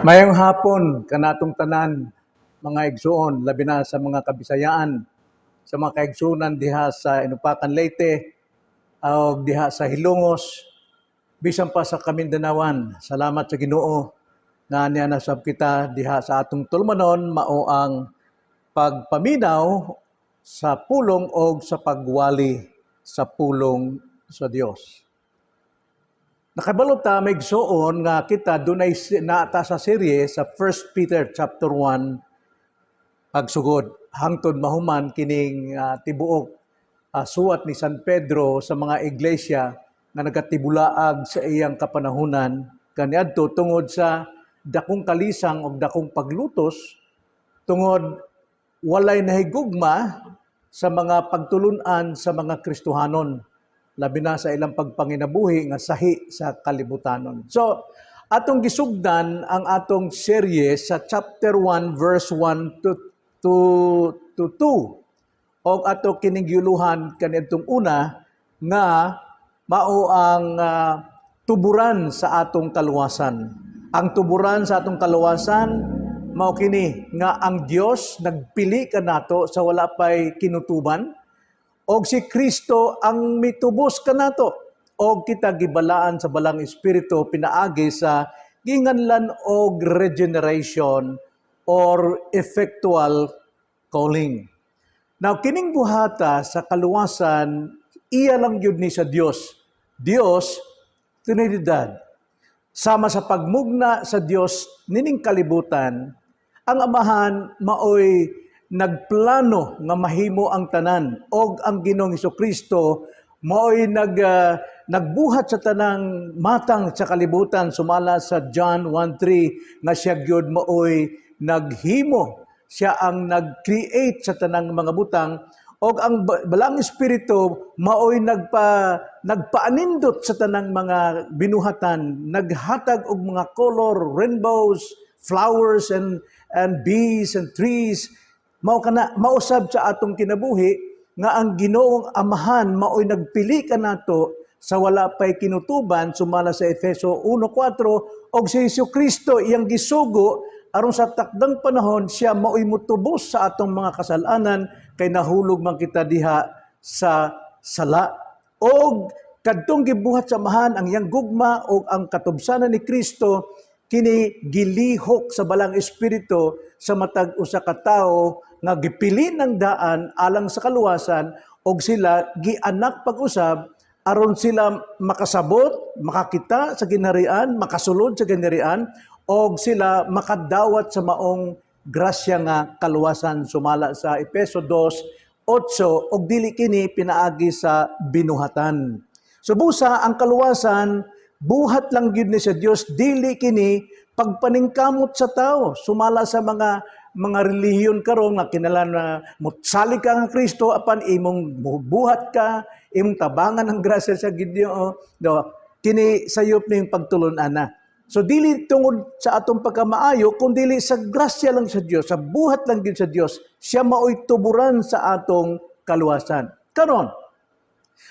Mayong hapon kanatong tanan, mga igsuon, labi na sa mga Kabisayaan, sa mga kaigsuonan diha sa Inopacan, Leyte og diha sa Hilongos, bisan pa sa Kamindanawan. Salamat sa Ginoo nga niya nasab kita diha sa atong tulumanon, mao ang pagpaminaw sa pulong og sa pagwali sa pulong sa Dios. Nakabalo ta, mga igsuon, nga kita dunay naata sa serye sa 1 Peter chapter 1 pagsugod hangtod mahuman kining tibuok suwat ni San Pedro sa mga iglesia nga nagatibulaag sa iyang kapanahunan kaniadto tungod sa dakong kalisang og dakong paglutos, tungod walay nahigugma sa mga pagtulunan sa mga Kristohanon, labi na sa ilang pagpanginabuhi nga sahi sa kalibutanon. So, atong gisugdan ang atong serye sa chapter 1 verse 1 to 2. Og ato kining giuluhan kaniadtong una nga mao ang tuburan sa atong kaluwasan. Ang tuburan sa atong kaluwasan mao kini nga ang Dios nagpili kanato sa wala pay kinutuban og si Kristo ang mitubos kanato og kita gibalaan sa Balaang Espiritu pinaagi sa ginganlan og regeneration or effectual calling. Now, kining buhata sa kaluwasan, iya lang gyud ni sa Dios. Dios, Trinidad. Sama sa pagmugna sa Dios nining kalibutan, ang Amahan maoy nagplano nga mahimo ang tanan og ang Ginoong Kristo maoy nagbuhat sa tanang matang sa kalibutan sumala sa John 1:3 nga siya gyud maoy naghimo, siya ang nag-create sa tanang mga butang, og ang Balaang Espiritu maoy nagpaanindot sa tanang mga binuhatan, naghatag og mga color, rainbows, flowers and bees and trees. Mao kana mausab sa atong kinabuhi nga ang Ginoong Amahan maoy nagpili kanato sa wala pay kinutuban sumala sa Efeso 1:4, og si Hesus Kristo iyang gisugo aron sa takdang panahon siya maoy mutubos sa atong mga kasalanan kay nahulog man kita diha sa sala. Og kadtong gibuhat sa Amahan, ang iyang gugma og ang katubsanan ni Kristo, kini gilihok sa Balaang Espiritu sa matag usa ka tawo nga gipili ng daan alang sa kaluwasan, og sila gianak pag-usab aron sila makasabot, makakita sa ginharian, makasulod sa ginharian, og sila makadawat sa maong grasya nga kaluwasan sumala sa Efeso 2:8, og dili kini pinaagi sa binuhatan. So busa ang kaluwasan buhat lang gyud ni sa Dios, dili kini pagpaningkamot sa tao sumala sa mga relihiyon karon nga kinahanglan na motsalig ka nga Kristo apan imong buhat ka, imong tabangan ang grasya sa Ginoo. No, kini sayop ning pagtulun-an na. So dili tungod sa atong pagkamaayo kun dili sa grasya lang sa Dios, sa buhat lang gyud sa Dios, siya maoy tuburan sa atong kaluwasan. Karon,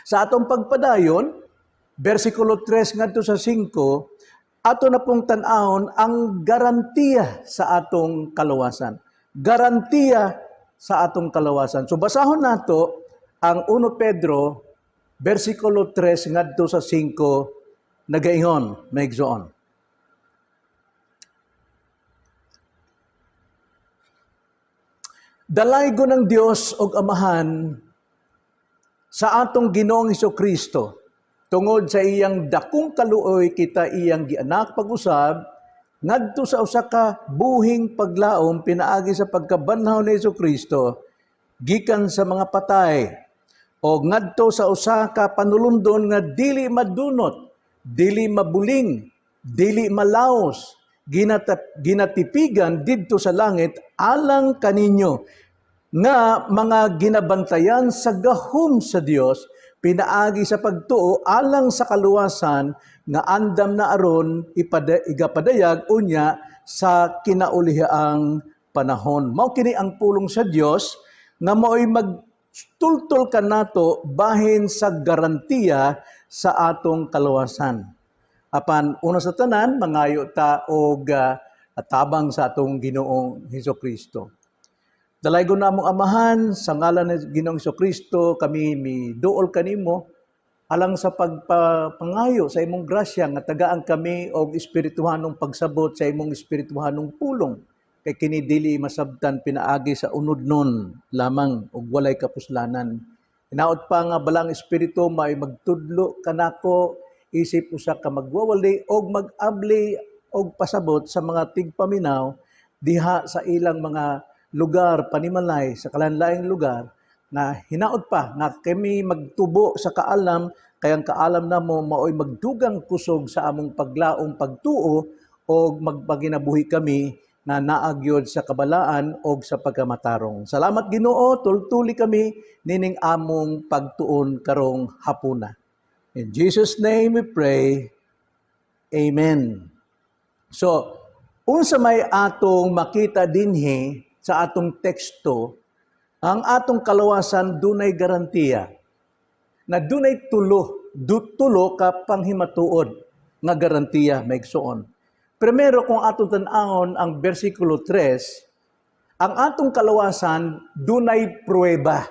sa atong pagpadayon, versikulo 3 ngadto sa 5, ato na pong tan-awon ang garantiya sa atong kaluwasan. Garantiya sa atong kaluwasan. So basahon nato ang 1 Pedro versikulo 3 ngadto sa 5, nagaingon, mga igsoon. Dalaygon ang Dios og Amahan sa atong Ginoong Kristo tungod sa iyang dakong kaluoy, kita iyang gianak pag-usab ngadto sa usa ka buhing paglaom pinaagi sa pagkabanhaw ni Kristo gikan sa mga patay, o ngadto sa usa ka panulundon nga dili madunot, dili mabuling, dili malaos, ginatipigan didto sa langit alang kaninyo nga mga ginabantayan sa gahom sa Dios pinaagi sa pagtuo alang sa kaluwasan nga andam na aron igapadayag unya sa kinaulihaang panahon. Mao kini ang pulong sa Dios nga maoy magtultol kanato bahin sa garantiya sa atong kaluwasan. Apan una sa tanan, mangayo ta og At tabang sa atong Ginoong Hesus Kristo. Dalaygon namong Amahan, sa ngalan ni Ginoong Hesus Kristo, kami miduol kanimo alang sa pagpapangayo sa imong grasya nga tagaan kami og espirituhanong pagsabot sa imong espirituhanong pulong, kay kini dili masabtan pinaagi sa unodnon lamang ug walay kapuslanan. Hinaot pa nga Balaang Espiritu may magtudlo kanako isip usa ka magwawali og mag-abli og pasabot sa mga tigpaminaw diha sa ilang mga lugar panimalay sa kalain-laing lugar, na hinaot pa nga kami magtubo sa kaalam, kay ang kaalam namo maoy magdugang kusog sa among paglaom, pagtuo og magpaginabuhi kami na naa gyud sa kabalaan og sa pagkamatarong. Salamat, Ginoo, tultuli kami nining among pagtuon karong hapuna. In Jesus' name we pray. Amen. So, unsa may atong makita dinhi sa atong teksto, ang atong kalawasan dunay garantiya na dunay tulo ka panghimatuod nga garantiya, mga igsoon. Primero, kung atong tan-awon ang bersikulo 3, ang atong kalawasan dunay pruweba.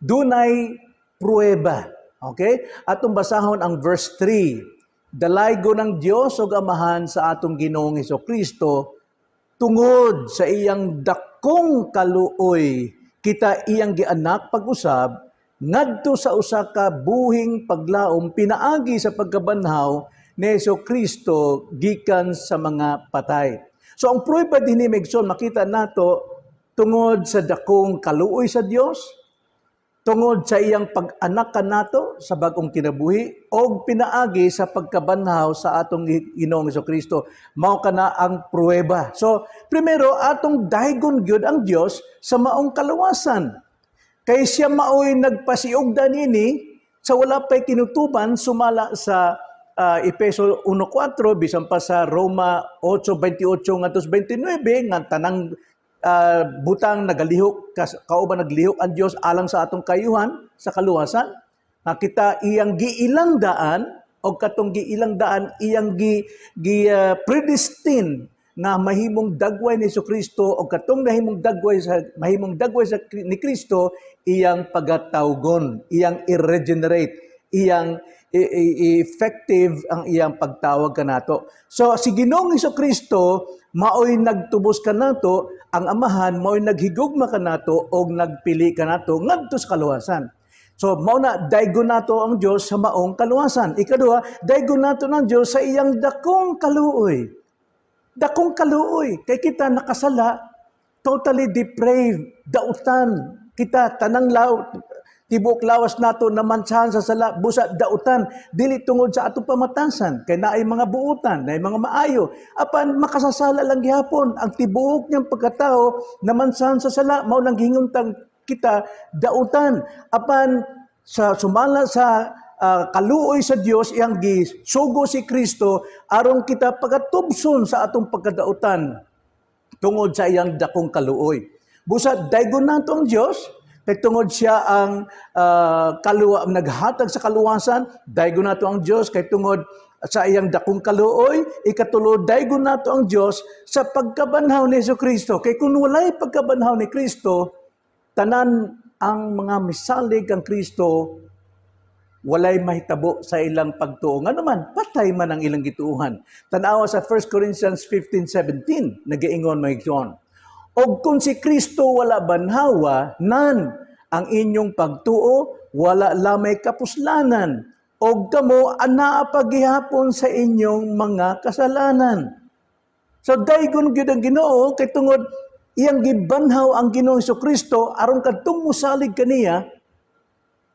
Dunay pruweba. Okay? Atong basahon ang verse 3. "Dalaygon ang Dios ug Amahan sa atong Ginoong Kristo, tungod sa iyang dakong kaluoy kita iyang gianak pag-usab ngadto sa usa ka buhing paglaom pinaagi sa pagkabanhaw ni Hesus Kristo gikan sa mga patay." So ang pruweba dinhi, mga igsoon, makita nato tungod sa dakong kaluoy sa Dios, tungod sa iyang pag-anak kanato sa bag-ong kinabuhi og pinaagi sa pagkabanhaw sa atong Ginoong Kristo. Mao kana ang pruweba. So, primero, atong daygon gyud ang Dios sa maong kaluwasan. Kay siya maoy nagpasiugda nini sa wala pay kinutuban, sumala sa Efeso 1:4, bisan pa sa Roma 8:28 ngadto 29, nga tanang butang nagalihok kauban, naglihok ang Dios alang sa atong kayuhan sa kaluwasan, nga kita iyang giilang daan og katong giilang daan iyang gi, gi predestined nga mahimong dagway ni Kristo, og katong nahimong dagway sa mahimong dagway sa ni Kristo, iyang pagatawgon, iyang i-regenerate, iyang effective ang iyang pagtawag kanato. So si Ginoong Kristo maoy nagtubos kanato, ang Amahan maoy naghigugma kanato og nagpili kanato ngadto sa kaluwasan. So mao na, daygon nato ang Dios sa maong kaluwasan. Ikaduha, daygon nato ng Dios sa iyang dakong kaluoy. Dakong kaluoy kay kita nakasala, totally depraved, dautan. Kita tanang law, tibuok lawas nato namantsahan sa sala, busa dautan, dili tungod sa atong pamatasan kay naay mga buutan, naay mga maayo, apan makasasala lang gihapon ang tibuok niyang pagkatao namantsahan sa sala. Mao nang giingon kita dautan, apan sa sumala sa kaluoy sa Dios, iyang gisugo si Kristo aron kita pagatubson sa atong pagkadautan tungod sa iyang dakong kaluoy. Busa daygon nato ang Dios kay tungod siya ang naghatag sa kaluwasan, daygon nato ang Dios kay tungod sa iyang dakong kaluoy. Ikatulo, daygon nato ang Dios sa pagkabanhaw ni Kristo. Kay kung walay pagkabanhaw ni Kristo, tanan ang mga misalig kang Kristo walay mahitabo sa ilang pagtuo. Nga naman, patay man ang ilang gituuhan. Tanawa sa 1 Corinthians 15:17, nagaingon, mga igsoon, "Og kung si Kristo wala banhawa, nan ang inyong pagtuo wala lamay kapuslanan, og kamo anaa pa gihapon sa inyong mga kasalanan." So daygon gyud ang Ginoo kay tungod iyang gibanhaw ang Ginoong Kristo aron kadtong musalig kaniya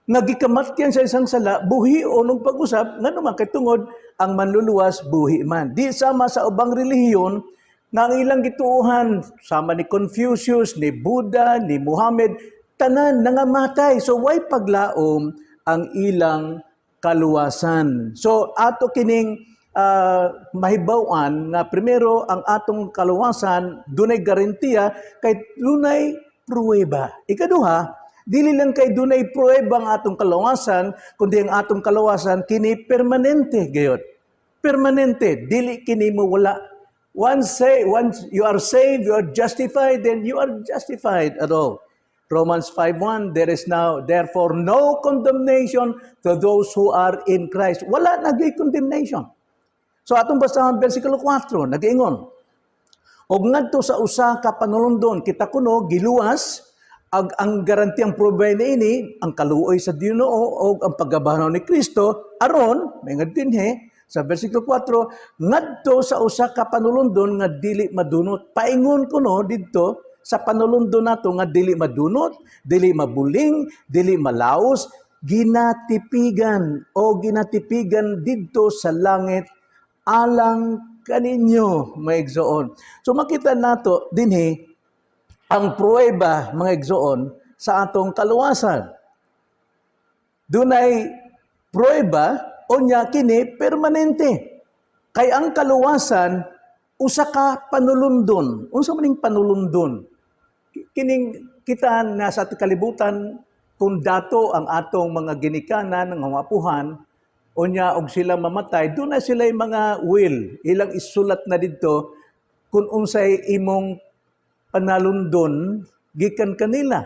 nga gikamatyan sa isang sala, buhion og pag-usab, ngano man kay tungod ang manluluwas buhi man. Di sama sa ubang relihiyon nga ang ilang gituohan, sama ni Confucius, ni Buddha, ni Muhammad, tanan nangamatay. So way paglaom ang ilang kaluwasan. So ato kining mahibaw-an nga primero, ang atong kaluwasan dunay garantiya kay dunay pruweba. Ikaduha, dili lang kay dunay pruweba ang atong kaluwasan, kundi ang atong kaluwasan kini permanente gayod. Permanente, dili kini mawala. Once you are saved, you are justified, then you are justified at all. Romans 5:1, "There is now therefore no condemnation to those who are in Christ." Wala na gyud condemnation. So atong basahon versikulo 4, nag-ingon, "Og ngadto sa usa ka panulondon kita kuno giluwas, ag ang garantiyang pruweba niini ang kaluoy sa Ginoo og ang pagkabanhaw ni Kristo aron," may dinhi sa versikulo 4, "ngadto sa usa ka panulondon nga dili madunot." Paingon kuno didto sa panulondon nato nga dili madunot, dili mabuling, dili malaos, ginatipigan o ginatipigan didto sa langit alang kaninyo, mga igsoon. So makita nato dinhi ang pruweba, mga igsoon, sa atong kaluwasan. Dunay pruweba, unya kini permanente. Kay ang kaluwasan usa ka panulundon. Unsa man ning panulundon? Kining kita nasa kalibutan, kung dato ang atong mga ginikanan nga mga apuhan, unya og sila mamatay, doon na sila mga will, ilang isulat na didto kung unsay imong panalundon gikan kanila.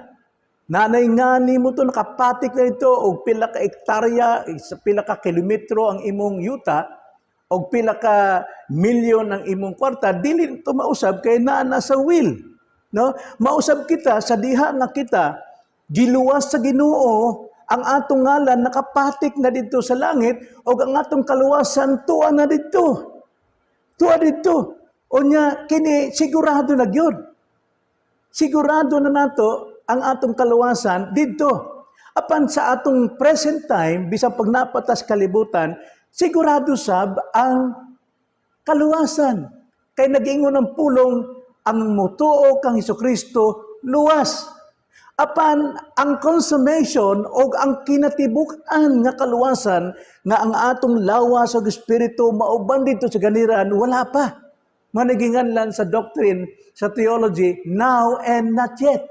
Nanay nga nimo to, nakapatik na ito og pila ka ektarya, sa pila ka kilometro ang imong yuta og pila ka milyon ang imong kwarta, dili to mausab kay naa na sa will. No? Mausab kita sa diha nga kita giluwas sa Ginoo, ang atong ngalan nakapatik na didto sa langit og ang atong kaluwasan tuwa na didto. Tuwa didto. Unya kini sigurado na gyud. Sigurado na nato ang atong kaluwasan didto. Apan sa atong present time, bisan pag naa pa ta sa kalibutan, sigurado sab ang kaluwasan. Kay nag-ingon ang pulong, ang mutuo kang Kristo luwas. Apan ang consummation o ang kinatibuk-an nga kaluwasan nga ang atong lawas ug espiritu mauban didto sa ganiran, wala pa. Managinganlan sa doctrine, sa theology, now and not yet.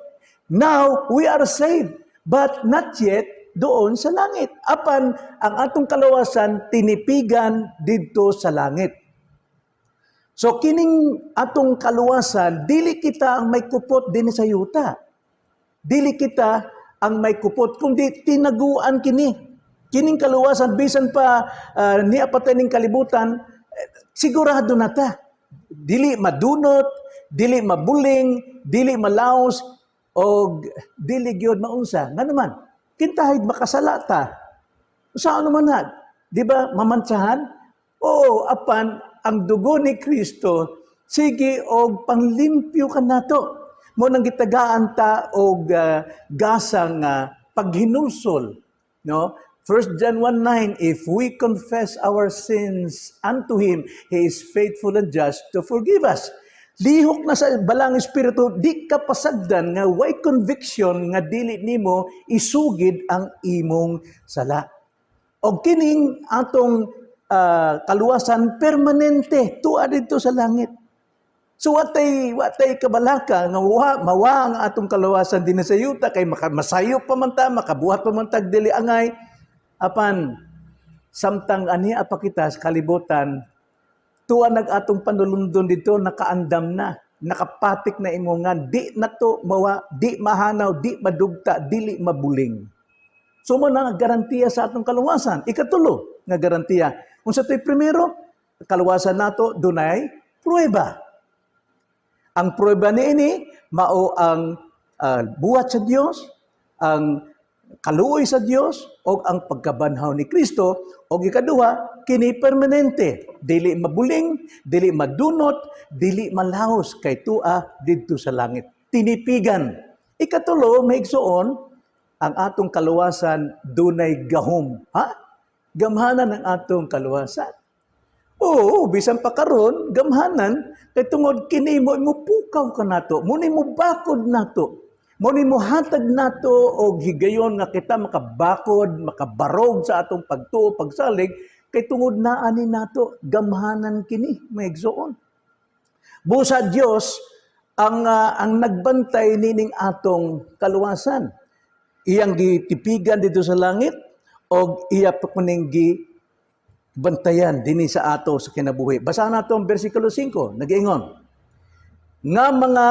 Now we are saved, but not yet doon sa langit. Apan ang atong kaluwasan tinipigan didto sa langit. So kining atong kaluwasan, dili kita ang may kupot din sa yuta. Dili kita ang may kupot, kundi tinaguan kini. Kining kaluwasan, bisan pa niya patay ning kalibutan, eh, sigurado na ta. Dili madunot, dili mabuling, dili malaos, og dili gyud maunsa. Nga naman, kintahig makasala ta. Sa ano man na? Di ba mamantsahan? Oo, apan ang dugo ni Kristo sige og panglimpyo kanato. Mo nang gitagaan ta og gasang paghinulsol, no? 1 John 1:9, "If we confess our sins unto Him, He is faithful and just to forgive us." Lihok na sa Balaang Espiritu, di ka pasagdan nga way conviction nga dili nimo isugid ang imong sala. Og kining atong kaluwasan permanente tuwa didto sa langit. So watay kabalaka nga mawa ang atong kaluwasan din sa yuta kay masayo pa man ta, makabuhat pa man tag dili angay. Apan samtang ani pa kita sa kalibutan, tuwa nag atong panulundon dito, nakaandam na, nakapatik na imo nga di na to mawa, di mahanaw, di madugta, dili mabuling. So mo na nga garantiya sa atong kaluwasan. Ikatulo nga garantiya. Unsa to'y primero? Kaluwasan nato dunay pruweba. Ang pruweba niini mao ang buhat sa Dios, ang kaluoy sa Dios o ang pagkabanhaw ni Kristo. O ikaduha, kini permanente, dili mabuling, dili madunot, dili malaos kay tua didto sa langit, tinipigan. Ikatulo, mga igsoon, ang atong kaluwasan dunay gahom. Ha, gamhanan ang atong kaluwasan? Oo, bisan pa karon gamhanan kay tungod kini mo pukaw kanato, mo ni mo bakod nato. Mo ni mo hatag nato og higayon nga kita makabakod, makabarog sa atong pagtuo, pagsalig kay tungod naa ni nato, gamhanan kini, mga igsoon. Busa Dios ang nagbantay nining atong kaluwasan. Iyang gitipigan dito sa langit og iya pa kuning gi Bantayan dinhi sa ato sa kinabuhi. Basahan nato ang versikulo 5, nag-ingon nga mga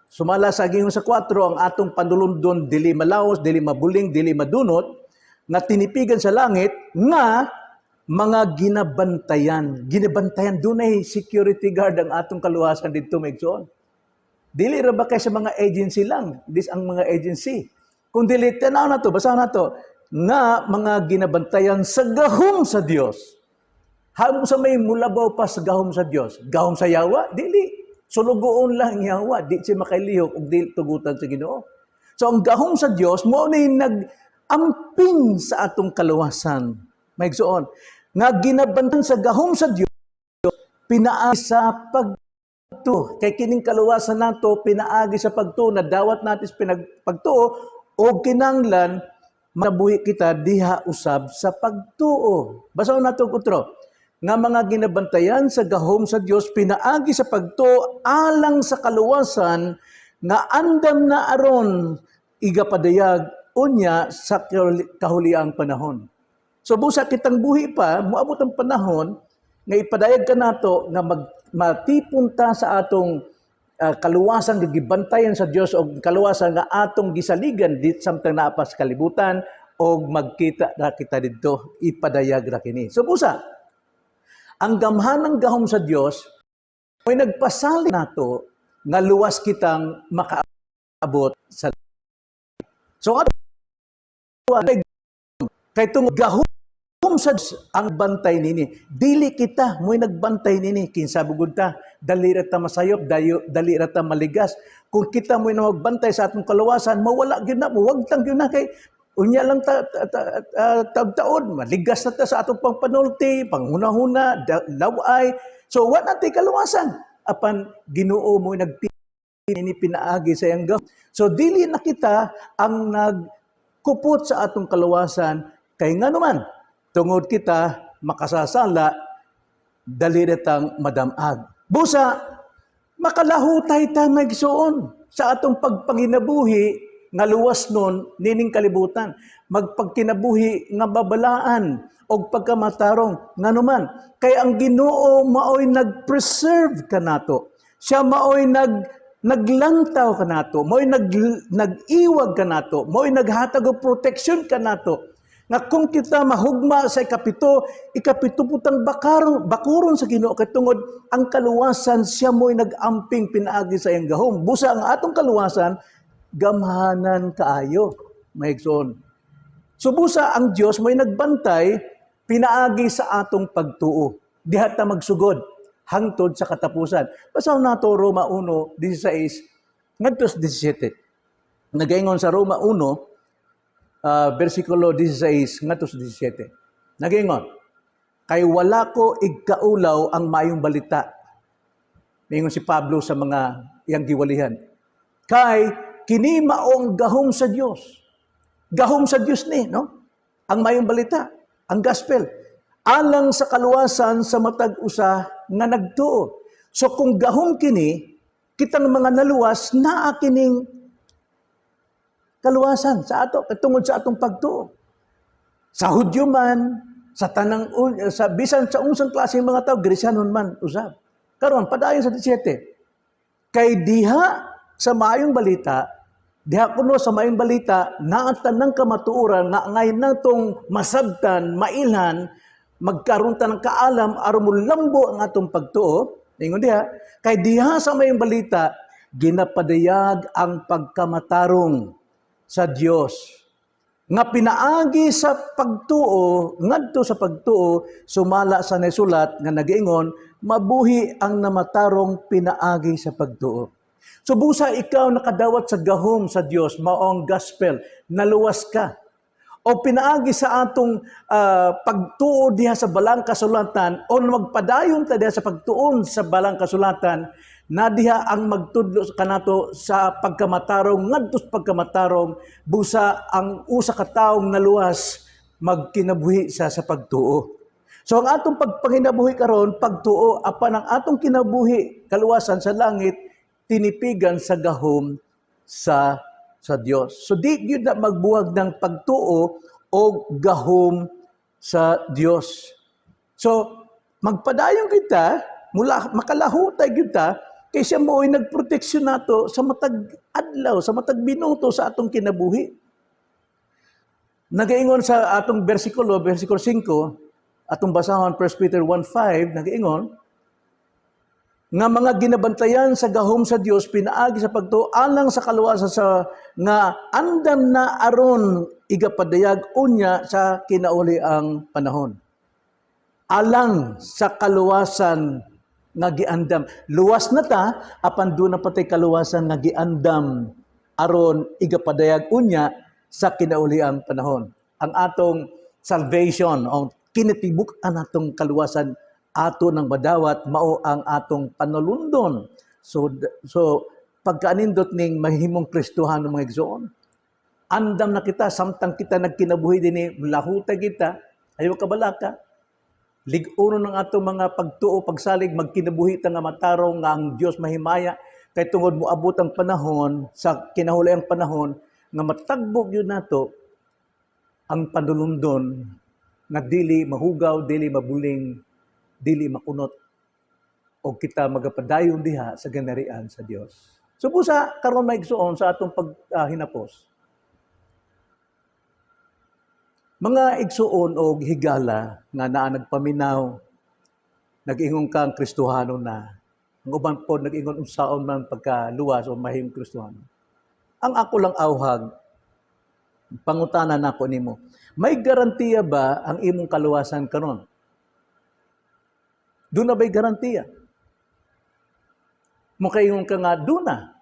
sumala sa gingon sa 4, ang atong panulundon dili malaos, dili mabuling, dili madunot, nga tinipigan sa langit nga mga ginabantayan. Ginabantayan, dunay security guard ang atong kaluwasan didto, mga igsoon. Dili ra ba kay sa mga agency lang, this ang mga agency. Kung dili, tanaw na to, basahan na to, nga mga ginabantayan sa gahom sa Dios. Hamo sa may mulabaw pa sa gahom sa Dios. Gahom sa yawa? Dili. Sulugoon lang ang yawa, di siya makailihok ug dili tugutan sa Ginoo. So ang gahom sa Dios mao ni nag-amping sa atong kaluwasan. Mga igsoon, nga ginabantayan sa gahom sa Dios pinaagi sa pagtuo. Kay kining kaluwasan nato pinaagi sa pagtuo, na dawat natin sa pagtuo o kinanglan mabuhi kita diha usab sa pagtuo. Basahon nato og utro. Nga mga ginabantayan sa gahom sa Dios pinaagi sa pagtuo alang sa kaluwasan nga andam na aron igapadayag unya sa kahuliang panahon. So busa kitang buhi pa, moabot ang panahon nga ipadayag kanato nga matipon ta sa atong kaluwasan nga gibantayan sa Dios o kaluwasan nga atong gisaligan di samtang naa pa sa kalibutan og magkita ra kita didto, ipadayag ra kini. So busa ang gamhanang gahom sa Dios may nagpasalig nato nga luwas kitang makaabot sa. So ato kay tungod gahom sa Diyos ang bantay nini. Dili kita mo'y nagbantay nini. Kinsa bugod ta, dali ra ta masayop, dayo, dali ra ta maligas. Kung kita mo'y magbantay sa atong kaluwasan, mawala gyud na, mawagtang gyud na kay unya lang ta tagtaod, maligas na ta sa atong pangpanulti, panghuna-huna, laway. So wa na tay kaluwasan. Apan Ginoo mo'y nagti ni pinaagi sa iyang gahom. So dili na kita ang nagkupot sa atong kaluwasan kay nganuman tungod kita makasasala, dali ra tang madamag. Busa makalahutay ta, mga igsoon, sa atong pagpanginabuhi nga luwas nun nining kalibutan. Magpagkinabuhi nga babalaan og pagkamatarong, nganuman kay ang Ginoo maoy nag-preserve kanato. Siya maoy naglantaw kanato, maoy nag-iwag kanato, maoy naghatag og protection kanato. Nga kung kita mahugma sa ikapito, ikapito putang bakaron, bakuron sa Ginoo kay tungod ang kaluwasan siya mo'y nag-amping pinaagi sa iyang gahom. Busa ang atong kaluwasan gamhanan kaayo, mga igsoon. So busa ang Dios mo'y nagbantay pinaagi sa atong pagtuo. Diha ta magsugod hangtod sa katapusan. Basahon nato Roma 1:16 ngadto sa 17. Nagaingon sa Roma 1 versikulo 16 ngadto sa 17. Nagaingon, "Kay wala ko igkaulaw ang maayong balita." Ningon si Pablo sa mga iyang giwalihan. "Kay kini maong gahom sa Dios." Gahom sa Dios ni, no? Ang maayong balita, ang gospel. "Alang sa kaluwasan sa matag usa nga nagtuo." So kung gahom kini, kitang mga naluwas naa kining kaluwasan sa ato tungod sa atong pagtuo. Sa Hudyo man, sa tanang sa bisan sa unsang klase mga tao, Gresyanon man usab. Karon padayon sa 17. "Kay diha sa maayong balita, diha kuno sa maayong balita, naa tanang kamatuoran nga angay natong masabtan, mailhan, magkaroon ta ng kaalam aron molambo ang atong pagtuo." Ingon diha, "Kay diha sa maayong balita ginapadayag ang pagkamatarong sa Dios nga pinaagi sa pagtuo ngadto sa pagtuo, sumala sa nasulat nga nagaingon, mabuhi ang namatarong pinaagi sa pagtuo." So busa ikaw nakadawat sa gahom sa Dios, mao ang gospel, naluwas ka. O pinaagi sa atong pagtuo diha sa balang kasulatan o magpadayon ta diha sa pagtuon sa balang kasulatan na diha ang magtudlo kanato sa pagkamatarong ngadto sa pagkamatarong. Busa ang usa ka taong naluwas, magkinabuhi sa pagtuo. So ang atong pagpanginabuhi karon pagtuo, apan ang atong kinabuhi kaluwasan sa langit tinipigan sa gahom sa Dios. So di gyud na magbuwag ng pagtuo o gahom sa Dios. sa Dios. So, magpadayon kita, mula makalahutay kita, kay siya mo'y nagproteksyon nato sa matag adlaw, sa matag minuto sa atong kinabuhi. Nagaingon sa atong bersikulo, bersikulo 5, atong basahon 1 Peter 1:5, nagaingon nga mga ginabantayan sa gahom sa Dios pinaagi sa pagtuo alang sa kaluwasan sa nga andam na aron igapadayag unya sa kinauli ang panahon. Alang sa kaluwasan nga giandam. Luwas na ta, apan duna pa tay kaluwasan nga giandam aron igapadayag unya sa kinauliang panahon. Ang atong salvation o kinatibuk-an natong kaluwasan ato ng madawat mao ang atong panalundon. So pagkaanindot ning mahimong Kristohano, mga igsoon, andam na kita samtang kita nagkinabuhi dinhi, lahutay kita, ayaw kabalaka. Lig-uno ng atong mga pagtuo, pagsalig, magkinabuhi ta nga matarong nga ang Dios mahimaya kay tungod moabot ang panahon sa kinahulay panahon nga matagbok yun nato ang panulundon nga dili mahugaw, dili mabuling, dili makunot o kita magapadayon diha sa ginharian sa Dios. So busa karon, mga igsoon, sa atong paghinapos. Mga igsuon og higala nga naa nagpaminaw, nag-ingon kang Kristohano na. Ang uban po nag-ingon unsaon man pagkaluwas o mahimong Kristohano. Ang ako lang awhag, pangutana nako nimo, may garantiya ba ang imong kaluwasan karon? Duna ba'y garantiya? Mukaingon ka nga, duna.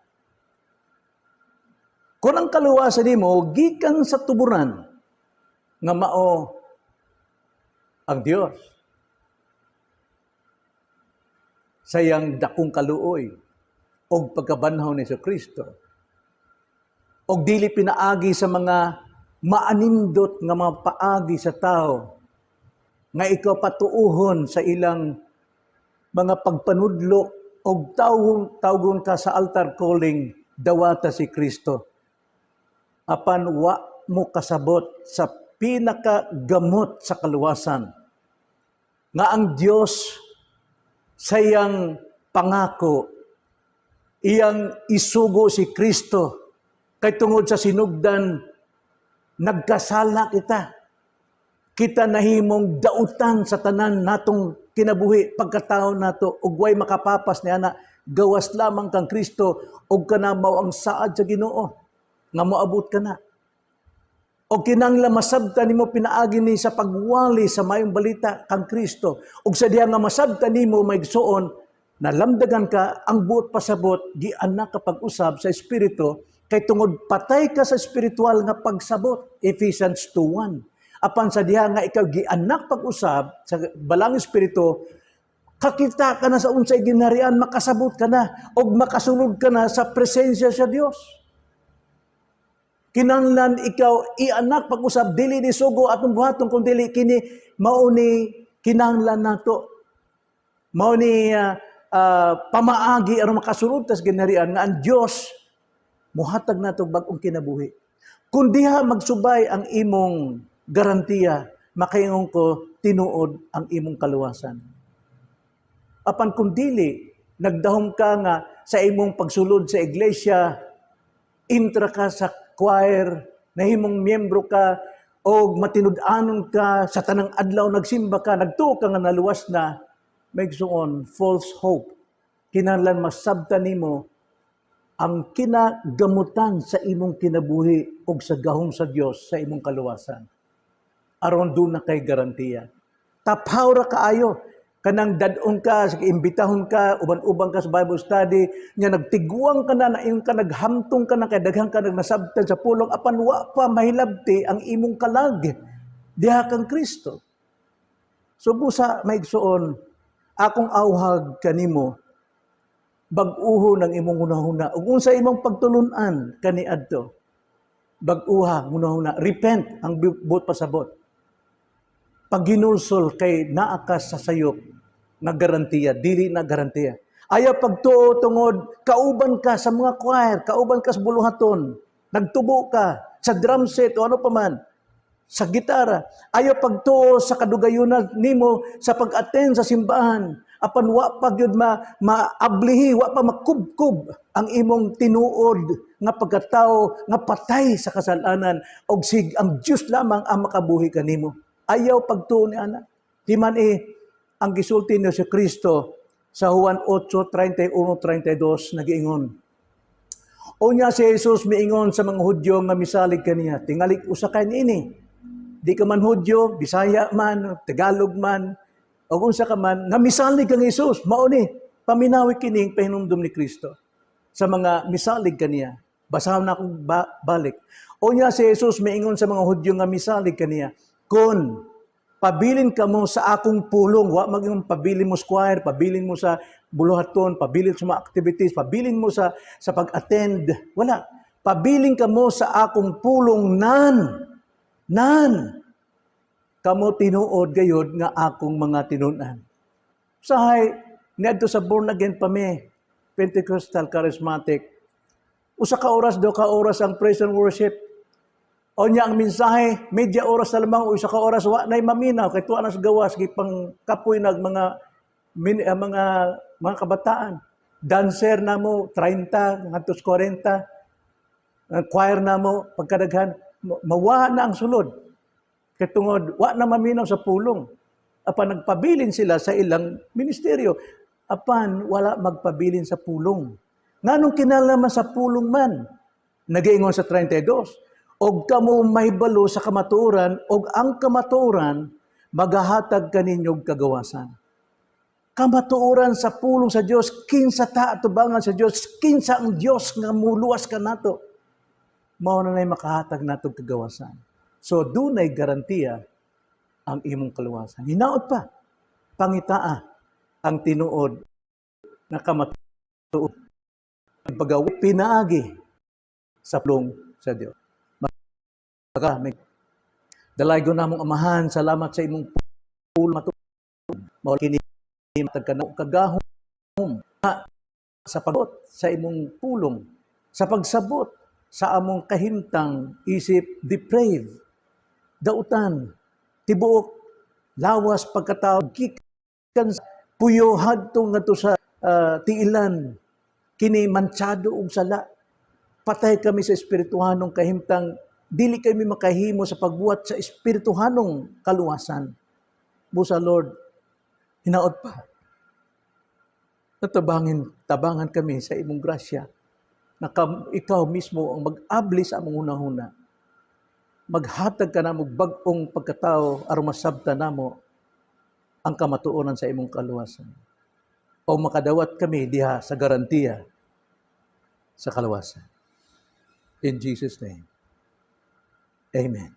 Kung ang kaluwasan nimo gikan sa tuburan nga mao ang Dios sa iyang dakong kaluoy og pagkabanhaw ni Kristo og dili pinaagi sa mga maanindot nga mga paagi sa tao nga ikaw patuuhon sa ilang mga pagpanudlo og tawgon tawgon ka sa altar calling, dawata si Kristo, apan wa mo kasabot sa pinakagamot sa kaluwasan nga ang Dios sa iyang pangako iyang isugo si Kristo kay tungod sa sinugdan nagkasala kita, kita nahimong dautan sa tanan natong kinabuhi, pagkatao nato, ug way makapapas niya na gawas lamang kang Kristo ug kana mao ang saad sa Ginoo nga moabot ka na. O kinangla masabtan nimo pinaagi ni sa pagwali sa mayong balita kang Kristo. Ug sa diha nga masabtan nimo, mga igsoon, nalamdagan ka ang buot pasabot gianak ka pag-usab sa espiritu kay tungod patay ka sa espiritual nga pagsabot, Ephesians 2:1. Apan sa diha nga ikaw gianak pag-usab sa balang espiritu, kakita ka na sa unsay ginharian, makasabot ka na ug makasulod ka na sa presensya sa Dios. Kinanglan ikaw ianak pag-usab, dili ni sugo atong buhaton kung dili kini mao ni kinanglan nato. Mao ni pamaagi aron makasulod tas ginharian nga ang Dios muhatag nato bag-ong kinabuhi. Kung diha magsubay ang imong garantiya, makaingon ko tinuod ang imong kaluwasan. Apan kung dili, nagdahom ka nga sa imong pagsulod sa iglesia, intra ka sa choir, nahimong miyembro ka, o matinud-anon ka sa tanang adlaw nagsimba ka, nagtuo ka nga naluwas na, mga igsoon, false hope. Kinahanglan masabtan nimo ang kinagamutan sa imong kinabuhi ug sa gahom sa Dios sa imong kaluwasan. Aron duna kay garantiya. Taphaw ra kaayo kanang dad-on ka, imbitahon ka, uban-uban ka sa Bible study, nya nagtiguang ka na, na imong ka naghamtong ka na kay daghan ka nagnasabtan sa pulong, apan wa pa mahilabti ang imong kalag diha kang Kristo. So busa, mga igsoon, akong awhag kanimo, bag-uho ng imong hunahuna. Ug unsa imong pagtulun-an kaniadto, bag-uha hunahuna, repent ang buot pasabot. Paghinulsol kay naa ka sa sayop nga garantiya, dili na garantiya. Ayaw pagtuo tungod kauban ka sa mga choir, kauban ka sa buluhaton, nagtubo ka sa drum set o ano pa man. sa gitara. Ayaw pagtuo sa kadugayunan nimo sa pag-attend sa simbahan. Apan wa pa gyud ma maablihi, wa pa makubkob ang imong tinuod nga pagkatao nga patay sa kasalanan og sig ang Dios lamang ang makabuhi kanimo. Ayaw pagtuo ni ana. Di man eh, ang gisulti ni si Kristo sa Juan 8:31, 32, nagiingon. Unya si Jesus miingon sa mga Hudyo nga misalig kaniya, tingali usa kay niini. Di ka man Hudyo, Bisaya man, Tagalog man, o unsa ka man, nga misalig kang Jesus, mao ni, paminawi kining pahinumdum ni Kristo sa mga misalig kaniya. Basahon na akong balik. Unya si Jesus miingon sa mga Hudyo nga misalig kaniya, "Kon pabilin kamo sa akong pulong," wa maging pabilin mo sa choir, pabilin mo sa buluhaton, pabilin sa mga activities, pabilin mo sa pag-attend. Wala. "Pabilin kamo sa akong pulong nan. Nan. Kamo tinuod gayod nga akong mga tinunan." Sahay, niadto sa born again pa mi, Pentecostal Charismatic. Usa ka oras, 2 ka oras ang praise and worship. O niya ang mensahe, medya oras na lamang o 1 ka oras, wa na'y maminaw, kay tuwa na sa gawas, gipang kapoy nag mga, min, mga, mga kabataan. Dancer na mo, 30, ngadto sa 40. Ang choir na mo, pagkadaghan, mawa na ang sulod. Kay tungod, wa na maminaw sa pulong. Apan nagpabilin sila sa ilang ministeryo. Apan wala magpabilin sa pulong. Nganong kinahanglan sa pulong man? Nagaingon sa 32, "Og kamo mahibalo sa kamatuoran, og ang kamatuoran magahatag kaninyog kagawasan." Kamatuoran sa pulong sa Dios, kinsa ta atubangan sa Dios, kinsa ang Dios nga muluwas kanato. Mao na nay makahatag nato kagawasan. So dunay garantiya ang imong kaluwasan. Hinaot pa, pangitaa ang tinuod na kamatuoran. Pagaw pinaagi sa pulong sa Dios. Maka may dalaygon namong Amahan, salamat sa imong pulong matuod. Mao kini matag kagahom sa pag sa imong pulong, sa pagsabot sa among kahimtang isip depraved, dautan, tibuok lawas, pagkatao gikan sa puyo hadto ngadto sa tiilan kini manchado og sala. Patay kami sa espirituhanong kahimtang, dili kami makahimo sa pagbuhat sa espirituhanong kaluwasan. Busa, Lord, hinaot pa natabangin tabangan kami sa imong grasya na ikaw mismo ang mag-abli sa among hunahuna, maghatag ka namo bag-ong pagkatao aron masabtan namo ang kamatuoran sa imong kaluwasan o makadawat kami diha sa garantiya sa kaluwasan. In Jesus' name. Amen.